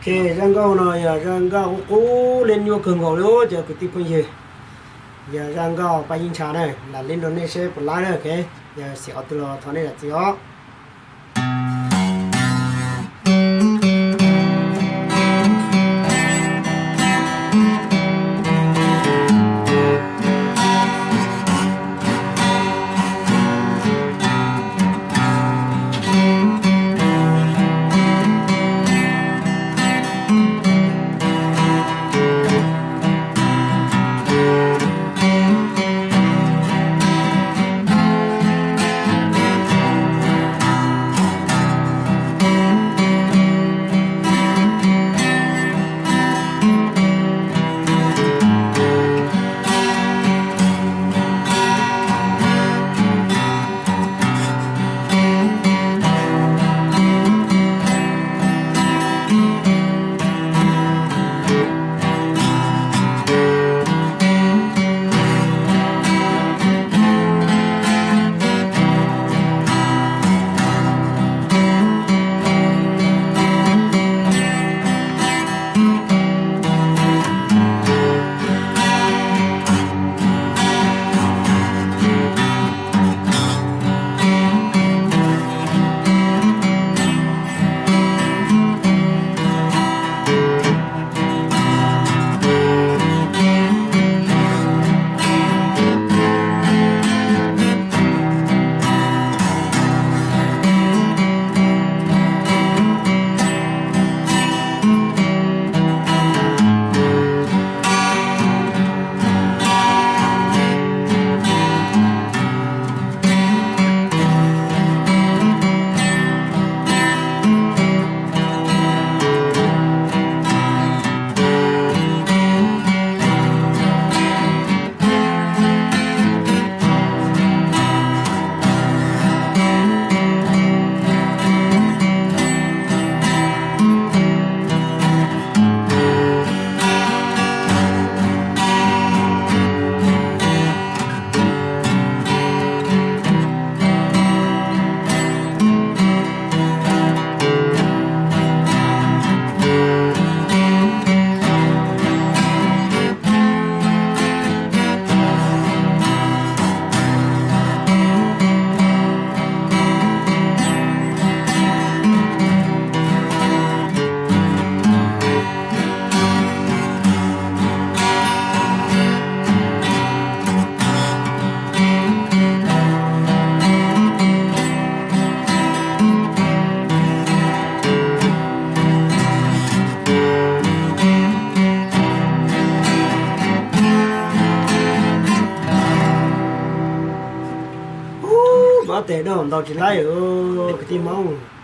Zaj nkauj no yog zaj nkauj qub qub liab nyuaj kawg nkaus li cov kwv tij phooj ywg. Yog zaj nkauj Paj Yeeb Ntsha na, lam lib rau nej seb puas laib na. Yog xim qhov twg los thov nej zam txim os. Ub, mab tes daj ntau tsis laib kwv tij Hmoob.